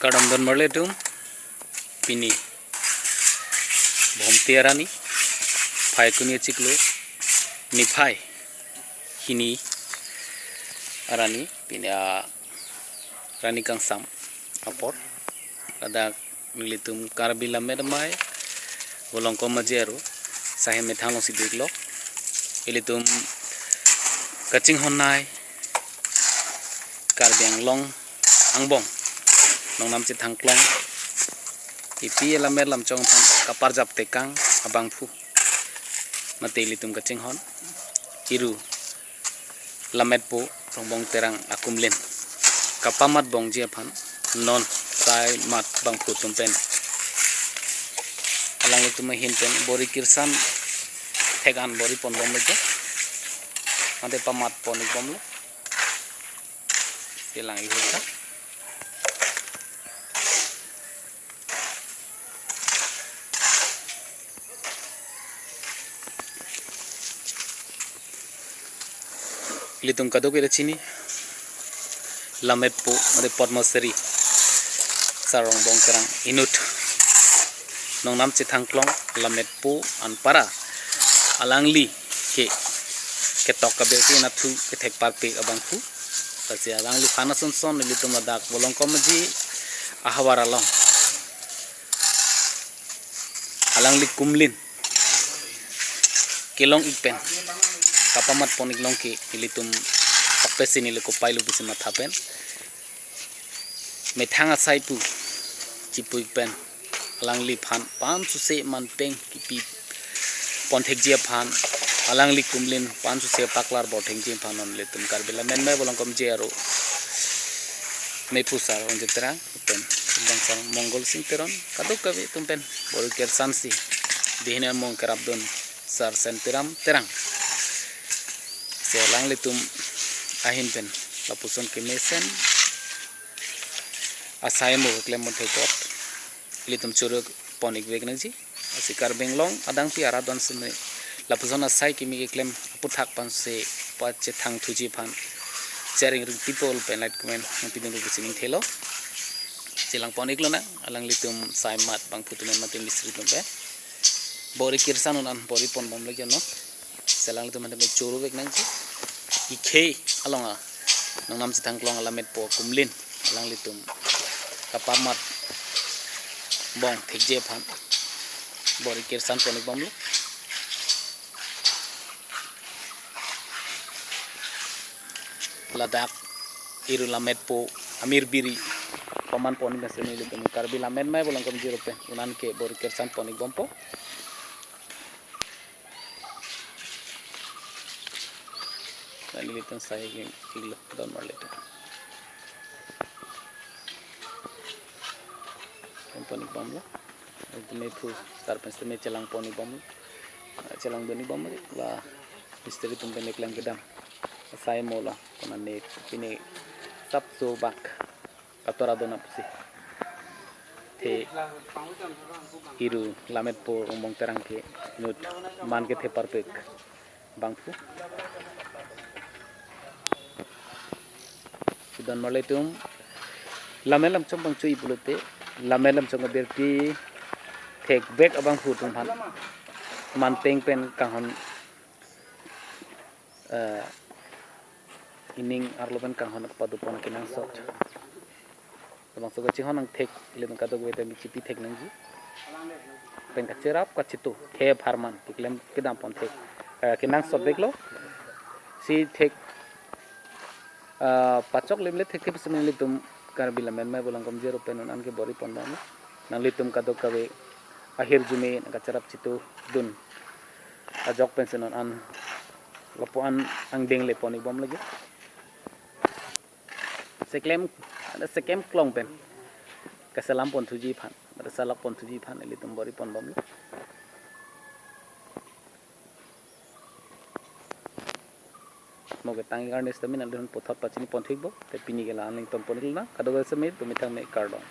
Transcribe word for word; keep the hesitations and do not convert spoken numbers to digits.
Kardom don marli atum, pini Bhomte arni, Phaikuni achiklo, niphai hini arni, pini arni kangsam apor, ladak nelitum Karbi Lammet Amei Volongkom Aje aro, sai methang alongsi diklo. Ilitum kachinghon nei Karbi Anglong angbong, nongnam chethang klong, epi lammet lamchong aphan kaparjap tekang abangphu, mate ilitum kachinghon Iru Lammetpo Rongbong Terang akumlin kapamat bongji aphan non sai mat bangphu atum pen, alanglitum ahin pen bor-i kirsan thek an bor-i ponbomlo ke, ante pamat pon-ikbomlo. Selang ihulta. Ilitum kadokave chini Lammetpo, mate Padma Shri Sar Rongbong Terang inut nongnam chethang klong Lammetpo anpara alangli ke ketok kabe ke nathu kethek parpik abangphu. Lasi alangliphan asonson ilitum ladak Volongkom Aje ahavar along alangli kumlin kelong-ik pen kapamat pon-iklong ke ilitum pakpesi neli kopai lo pusi matha pen, methang asai pu chipu-ik pen, alangliphan pansuse manpeng kipi ponthekji aphan, alangli kumlin pansuse paklar bor thekji aphan non ilitum Karbi Lammet Amei Volongkom Aje aro mephu Sar Ronjit Terang pen, Bang Sar Mongol Sing Teron, kadokave atum pen bor-i kirsan si, dihini among kerapdun Sar Sen Piram Terang, si alanglitum ahin pen lapuson kemesen asai mo klem monthek apot ilitum choro pon-ikvek nangji. Lasi Karbi Anglong adang pi arat don seme lapuson asai kimi keklem aputhak pansuse pachethang thuji aphan sharing ring people pen like comment nangpidun pusi ning thelo. Chelang pon-iklo nang alanglitum sai mat bangphu atum mate mistri atum pen. Bor-i kirsan un an bor-i ponbomlo jono. Selang alanglitum ante me chorovek nangji. Ikhei along a nongnam chethang klong Lammetpo akumlin alanglitum kapamat bong thekji aphan bor-i kirsan pon-ikbomlo. Ladak Iru Lammetpo amir biri paman pon-ik pen si nelitum Karbi Lammet Amei Volongkom Aje aro pen un an ke bor-i kirsan pon-ikbompo. Dan ilitum sai ke kilo don marli atum. Pon-ikbomlo. Ilitum mephu Sar pen si me chelang pon-ikbomlo. Chelang dun-ikbomlo. La mistri atum pen keklem kedam asai mo lo. Konane pine sapso bak katora dona pusi. The Iru Lammetpo Rongbong Terang ke inut man kethe parpik bangphu. Si don marli atum, lammet lamchong pangchui pulote, lammet lamchong abirpi thekvek abangphu atum aphan manpeng pen kanghon, eh, ining arlo pen kanghon padu pon kenangsot. Labangso kachinghon nangthek, ilitum kadokave ta mi chipi thek nangji. Pen kacherap kachitu, the apharman keklem kedam pon thek, eh, kenangsot veklo. Si thek, eh, pachok limle thek ke pusi ilitum Karbi Lammet Amei Volongkom Aje aro pen un an ke bor-i ponbomlo. Nanglitum kadokave ahirjume nangkacherap chitu dun ajok pen si non an lapu-an angdeng le pon-ikbom lagi. Seklem, ada sekem klong pen kaselam pon thuji aphan, ada salak pon thuji aphan ilitum bor-i ponbomlo. Mo ketang arni sitame nangdun puthot pachini pon thikpo, te pini ke la-an ling ton pon-iklo nang, kadokave sitame tumithang me kardom.